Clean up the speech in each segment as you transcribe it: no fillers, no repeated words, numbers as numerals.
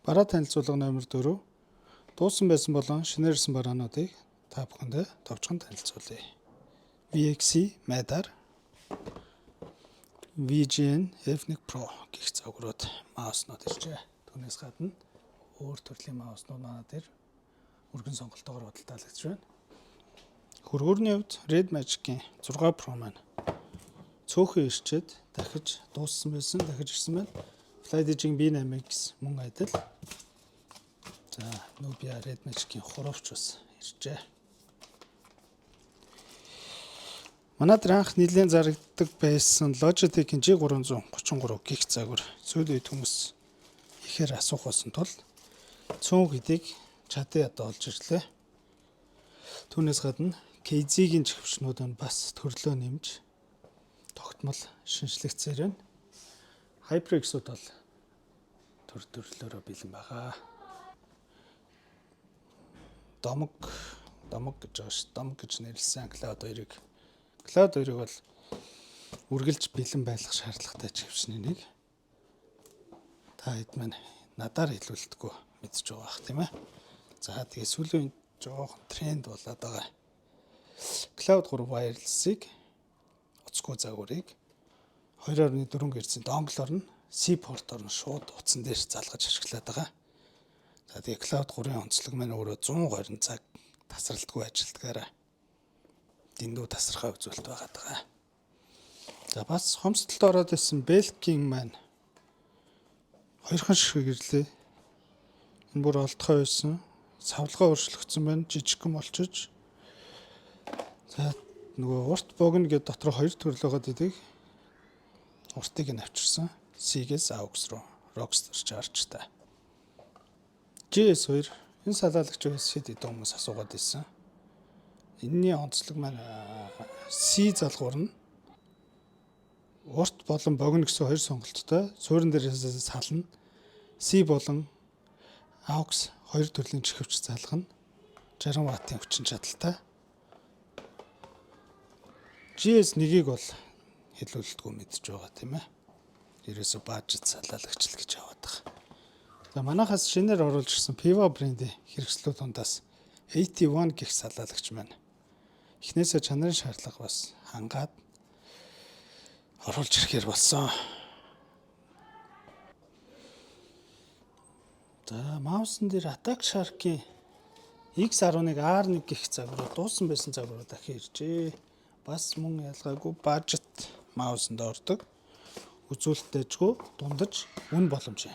Бараа танилцуулга номер 4 дуусан байсан болон шинээр ирсэн бараануудыг та бүхэндээ товчхон танилцуулъя. VXC Madar VGN F1 Pro гэх загварууд мауснууд иржээ. Түүнээс гадна өөр төрлийн мауснууд манай дээр өргөн сонголтоогоор худалдаалагдж байна. Хөргөрний хувьд Red Magic-ийн 6 Pro маань цөөхөн ирчээд дахиж дууссан байсан, дахиж ирсэн байна. FlyDigi B8X мөн адил. За, Nubia Red Magic-ийн хуравч бас иржээ. Манай дээр анх нэлээд зарагддаг байсан Logitech-ийн G333 гих загвар сүүлийн үед хүмүүс ихээр асуух болсон тул цөөн хэдийг чадан ядаа олж ирлээ. Түүнээс гадна KZ-ийн чихвчнүүд нь бас төрлөө нэмж тогтмол шинжлэгдсээр байна. HyperX-үүд бол төр төрлөөрөө бэлэн байгаа. Домог домог гэж байгаа ш. Домог гэж нэрлсэн Cloud 2-ыг. Cloud 2-ыг бол үргэлж бэлэн байх шаардлагатай чихвчний нэг. Та хэд маань надаар хэлүүлдэггүй мэдж байгаа бах тийм ээ. За, тэгээ сүүлийн үед жоохон тренд болоод байгаа. Cloud 3 wireless-ыг утасгүй загварыг 2.4 Гц dongle-оор нь C port-оор нь шууд утсан дээр залгаж ашиглаад байгаа. За, тэгээ Cloud 3-ын онцлог маань өөрөө 120 цаг тасралтгүй ажилдгаараа дэндүү тасархай үзүүлэлт байгаа даа. За, бас хомсдолд ороод ирсэн Belkin маань хоёрхан ширхэг ирлээ. Энэ бүр олдохой байсан. Савлгаа өөрчлөгдсөн байна. Жижигхэн болчиж. За, нөгөө урт богино гэдэг дотор хоёр төрөл байгаад идэг. Уртыг нь авчирсан. C-гээс AUX руу Rockstar Charge-тай. GS2 энэ салаалагч бас хэд хэдэн хүмүүс асуугаад ирсэн. Энэний онцлог маань C залгуур нь урт болон богино гэсэн хоёр сонголттой. Суурин дээрээс сална. C болон AUX хоёр төрлийн чихвч залгана. 60 ваттын хүчин чадалтай. GS1-ийг бол хэлүүлэлтгүй мэдж байгаа, тийм ээ. Ерөөсө budget салаалагч л гэж яваад байгаа. За, манайхаас шинээр оруулж ирсэн Piva брендийн хэрэгслүүд дундаас 81 гэх салаалагч маань эхнээсээ чанарын шаардлага бас хангаад оруулж ирэхээр болсон. За, маусан дээр Attack Shark-ийн X11 R1 гэх загварууд дуусан байсан загварууд дахин иржээ. Бас мөн ялгаагүй budget маусанд ордог. Үзүүлэлтэйжгүй дундаж үн боломж.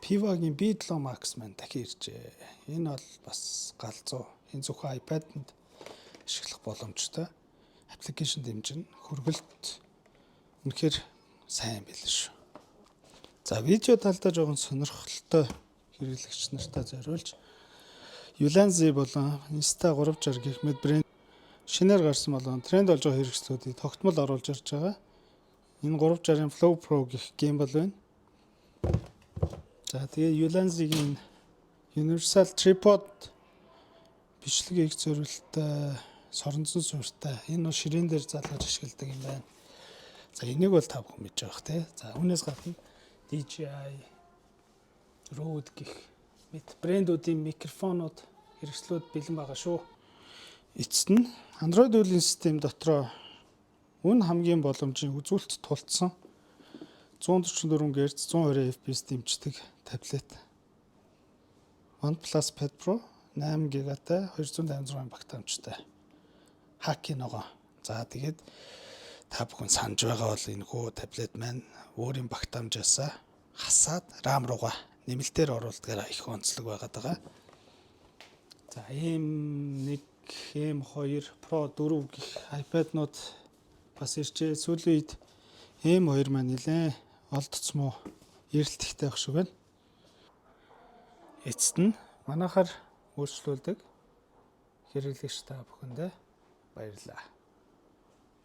Piva-гийн B7 Max маань дахин иржээ. Энэ бол бас галзуу. Энэ зөвхөн iPad-нд ашиглах боломжтой. Application дэмжин, хөргөлт үнэхээр сайн байл шүү. За, видео талдаа жоохон сонирхолтой хэрэглэгч нартаа зориулж Ulanzi болон Insta360 гэх мэт брэнд шинээр гарсан болон тренд болж байгаа хэрэгслүүдийг тогтмол оруулж ирж байгаа. Энэ 360-ын Flow Pro гэх gimbal байна. За, тэгээ Ulanzi-гийн Universal Tripod бичлэг хийх зорилттой соронзон суурьтай. Энэ нь ширээн дээр залгаж ашигладаг юм байна. За, энийг бол та бүхэн мэдж байгаа те. За, үүнээс гадна DJI, Rode гэх мэт брэндүүдийн микрофонууд, хэрэгслүүд бэлэн байгаа шүү. Эцэст нь Android үйлдлийн систем дотроо үн хамгийн боломжийн үзүүлэлт тулцсан 144 Гц 120 FPS дэмждэг таблет OnePlus Pad Pro 8 ГБ-тай 256 багтаамжтай. Хакийн ногоо. За, тэгээд та бүхэн санаж байгаа бол энэ хүү таблет маань өөрийн багтаамжаасаа хасаад RAM руугаа нэмэлтээр оруулдгаараа их онцлог байгаад байгаа. За, M1, M2 Pro 4 гэх iPad-нууд бас иржээ. Сүүлийн үед M2 маань нэлээд олдцмоо эрэлттэй байх шиг байна. Эцэст нь манайхаар үйлчлүүлдэг хэрэглэгч та бүхэндээ баярлалаа.